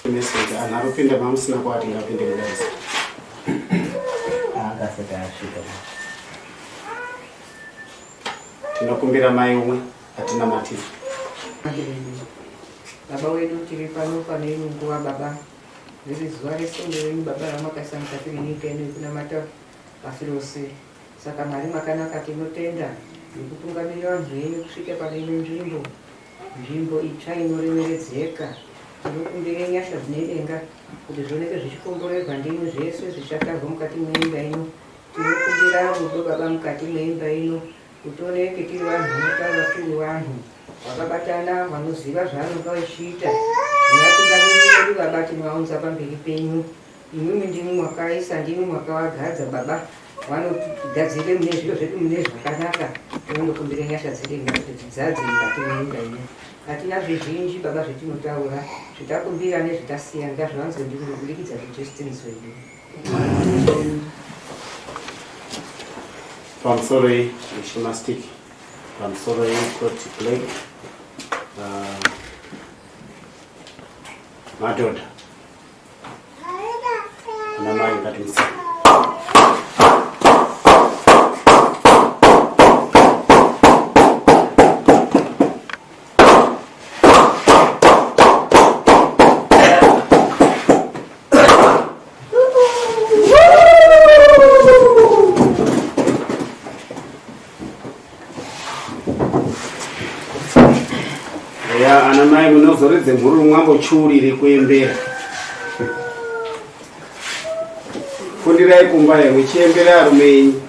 Message anhu arikupinda mamusina kwati ngapinde mudarisa. Akasati asvika. Tinokumbira mai umwe atinamatire. Baba wedu tiri pano pane ino nguva baba riri zuva resondo renyu baba ramakaisa mukati menyika ino yekunamata pasi rose saka Mwari makanaka tinotenda nekutungamirira vanhu venyu kusvika pane ino nzvimbo Nzvimbo itsva inoremeredzeka. Tinokumbira nyasha dzinedenga kuti zvioneke zvichikomborerwa ndimwi zvese zvichatarwa mukati meimba ino. Tinokumbira rudo Baba mukati meimba ino kuti tioneke tiri vanhu vanotaura tiri vanhu vakabatana vanoziva zvavanonga vachiita. Nevatungamiriri vedu Baba tinovaunza pamberi penyu. Imwimwi ndimwi mwakaisa ndimwi mwakavagadza Baba vanotigadzirire mune zviro zvedu mune zvakanaka tinondokumbira nyasha dzedenga kuti dzidzadze mukati meimba ino hatina zvizhinji baba zvetinotaura zvitakumbira nezvitasiya ngazvivanzwe ndimwi kubudikidza ndijesu tenzi wedu pamusoro iyi ishimastic pamusoro iyi court clerk uh, madhodha Ana mai ngatimusane. Ya ana mai munozoridze mhururu mwambochiurire kuembera. Fundirai kumba ye muchiembera arume enyu.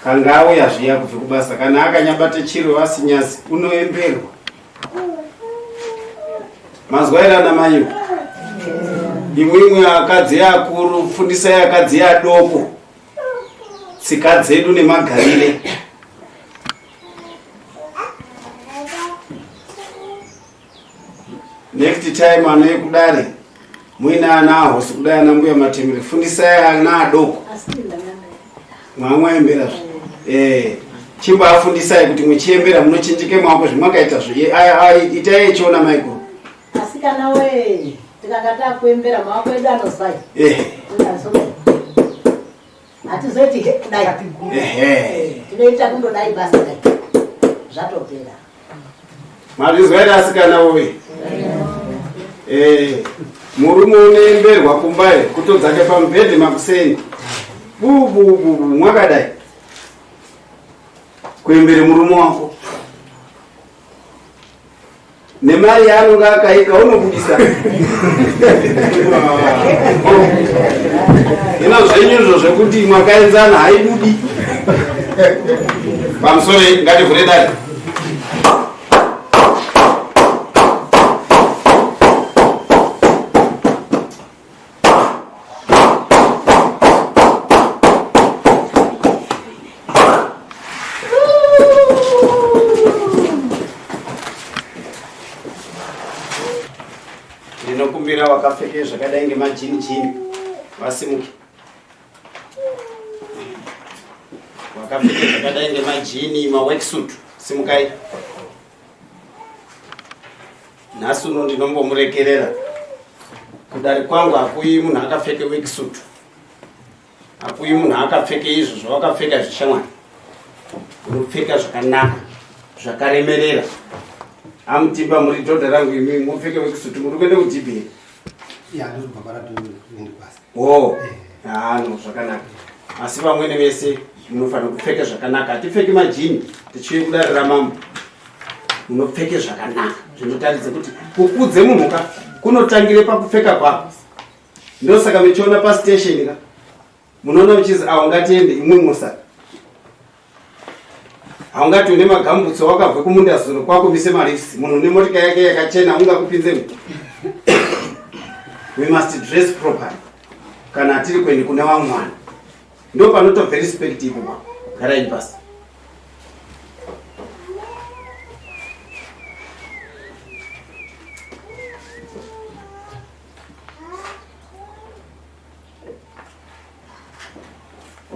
Kanga auya zviya kubve kubasa kana akanyabata chiro asinyazi unoemberwa. Mazwa here ana mai? Imwimwi akadzi akuru fundisai akadzi adoko. tsika dzedu nemagarire next time anoye kudare muine ana ahosi kudai ana mbuya matemere fundisai ana adoko mwamwaembera zve eh, chimboafundisai kuti muchiembera munochinjike maoko zvimwakaita zve itai echiona maiguru Asikana wee, tikanga takuembera maoko edu anozwai. Eh. Hatizoiti he kudai. Ehe. Tinoita kundodai basa dai. Zvatopera. Mazvizwa here asikana woye? Eh, murume unoemberwa kumba here kutodzake pamubhedhi makuseni. Bu bu bu bu mwakadai. Kuembere murume wako. nemari yaanonga akaika unobudisa hino zvenyu izvo zvekuti mwakaenzana haibudi pamusoro ngativhure dare Ndinokumbira wakapfeke zvakadai ngemajini jini vasimuke. Wakapfeke zvakadai ngemajini maworksuit simukai. Nhasi uno ndinombomurekerera. Kudari kwangu hakuyi munhu akapfeke worksuit. Hakuyi munhu akapfeke izvo zvawakapfeka izvi shamwari. Unopfeka zvakanaka, zvakaremerera. Amutimba muri dhodha rangu imi mupfeke worksuit muri kuenda kudhibhi here? Ya, ndiri kubva kwaradhoni basa. Oh, ah, no, zvakanaka. Asi vamwene vese munofanira kupfeka zvakanaka. Hatipfeki majini tichiuye kudare ramambo. Munopfeke zvakanaka zvinotaridza kuti kukudze munhu ka kunotangire pakupfeka kwako. Ndosaka muchiona pastation ka munoona muchizi aungatiende imwe musa haungati une magambutso wakabve kumunda zuro kwakumise marifs munhu une motika yake yakachena ungakupinzemo we must dress properly kana tiri kuende kune vamwe vanhu ndo panotobve respect ipopa garai pasi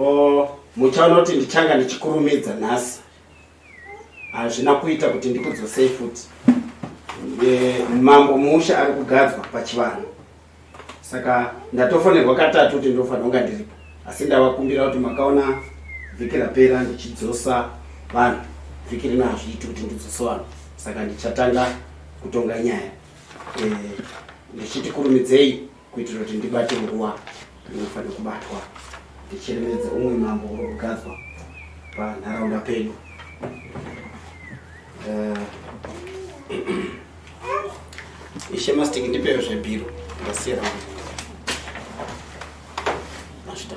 Oh, muchaona kuti ndichanga ndichikurumidza nhasi hazvina kuita kuti ndikudzosei futi. Eh, mambo musha ari kugadzwa pachivanhu saka ndatofonerwa katatu kuti ndofanira kunga ndiripo asi ndavakumbira kuti makaona vhiki rapera ndichidzosa vanhu vhiki rino hazviiti kuti ndidzose vanhu saka ndichatanga kutonga nyaya eh, ndichiti kurumidzei kuitira kuti ndibate nguva inofanira kubatwa ndichiremedza umwe mambo uri kugadzwa panharaunda pedu eh, ishe mastiki ndipeyo zvebhiro ndasiya rangu mazvita